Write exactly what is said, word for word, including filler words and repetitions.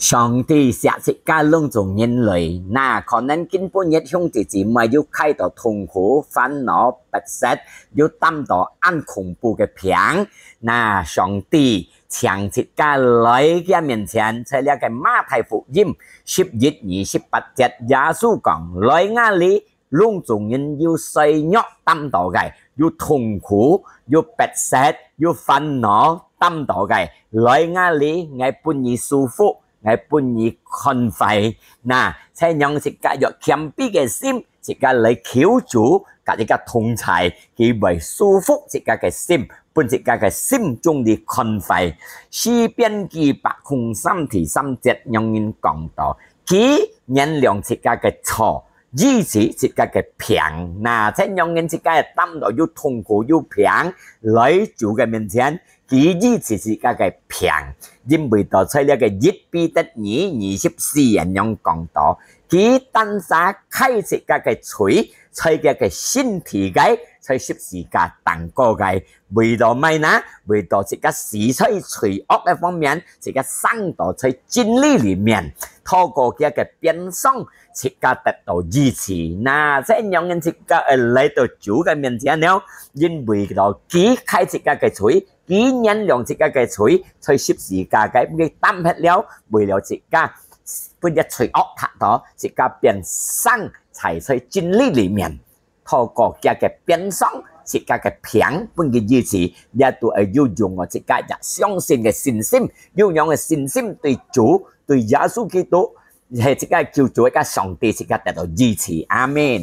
上帝惜自家攏總人類，那可能今晡日兄弟姊妹有㧡到痛苦、煩惱、迫切，有擔到恁恐怖个病，那上帝請自家來佢面前，在這个馬太福音十一二十八節，耶穌講：「來𠊎這，攏總人有衰弱擔到个，有痛苦、有迫切、有煩惱擔到个，來𠊎這，𠊎分你舒服，𠊎分你寬快。」那，在讓自家有謙卑个心，自家來求主，佮自家同在，佢會舒服自家个心，分自家个心中裡寬快。詩篇一百空三第三節，讓人講到，佢原諒自家个錯，醫治自家个病。那，在讓人自家擔到有痛苦、有病，來主个面前，佢醫治自家个病。因為到在這个一彼得二二十四恁樣講到，佢單儕㧡自家个罪，在佢个身體个，在十字架頂高个，為到麼个呢？為到自家死在罪惡个方面，自家生到在真理裡面，透過佢个鞭傷，自家得到醫治。那，在讓人自家，呃，來到主个面前了，因為到佢㧡自家个罪，佢原諒自家个罪，在十字架个，佢擔忒了，為了自家，分這罪惡忒到，自家變生在在真理裡面。透過佢个鞭傷，自家个病分佢醫治，這都係有用个自家也相信个信心，有用个信心對主，對耶穌基督，係自家救主个上帝，自家得到醫治。阿們。